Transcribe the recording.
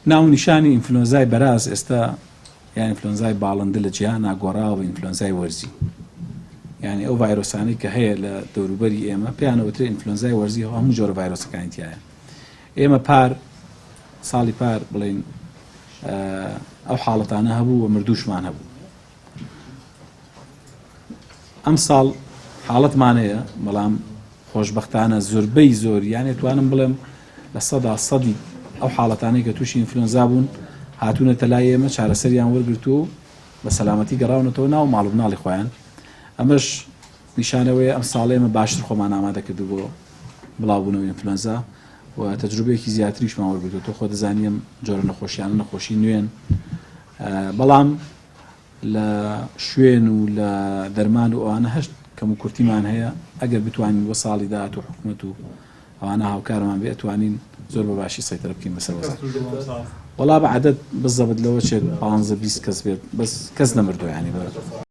ناونیشانی ئینفلۆنزای بەراز ئێستا یان ئینفلۆنزای باڵندە لە جیهانا گۆڕاوە بە ئینفلۆنزای وەرزی. یانی ئەو ڤایرۆسانەی کە هەیە لە دەوروبەری ئێمە پێیان ئەوترێ ئینفلۆنزای وەرزی هەموو جۆرە ڤایرۆسەکانی تایە. ئێمە پار ساڵی پار بڵێین ئەو حاڵەتانە هەبوو و مردووشمان هەبوو. ئەمساڵ حاڵەتمان هەیە بەڵام خۆشبەختانە زۆربەی زۆر یانێ توانم بڵێم لە سەدا سەدی ئەو حاڵەتانەی کە تووشی ئینفلۆنزا بوون هاتوونەتە لای ئێمە چارەسەریان وەرگرتووە و بە سەلامەتی گەڕاونەتەوە ناو ماڵ و مناڵی خۆیان ئەمەش نیشانەوەیە ئەم ساڵ ئێمە باشتر خۆمان ئامادە کردو بۆ بڵاوبوونەوەی ئینفلۆنزا و تەجروبەیەکی زیاتریشمان وەرگرتووە تۆ خۆ دەزانی ئەم جۆرە نەخۆشیانە نەخۆشی نوێن بەڵام لە شوێن و لە دەرمان و ئەوانە هەشت کەم و کورتیمان هەیە ئەگەر بتوانین بۆ ساڵی داهاتوو حکومەت و ئەوانە هاوکارمان بێ ئەتوانین زۆر بە باشی سەیتەرە بکەین بەسەر وەزارەت وەڵا بە عەدەد بزەبت لەوە چێت 15 20 کەس بێت بەس کەس نەمردووە یانی بە.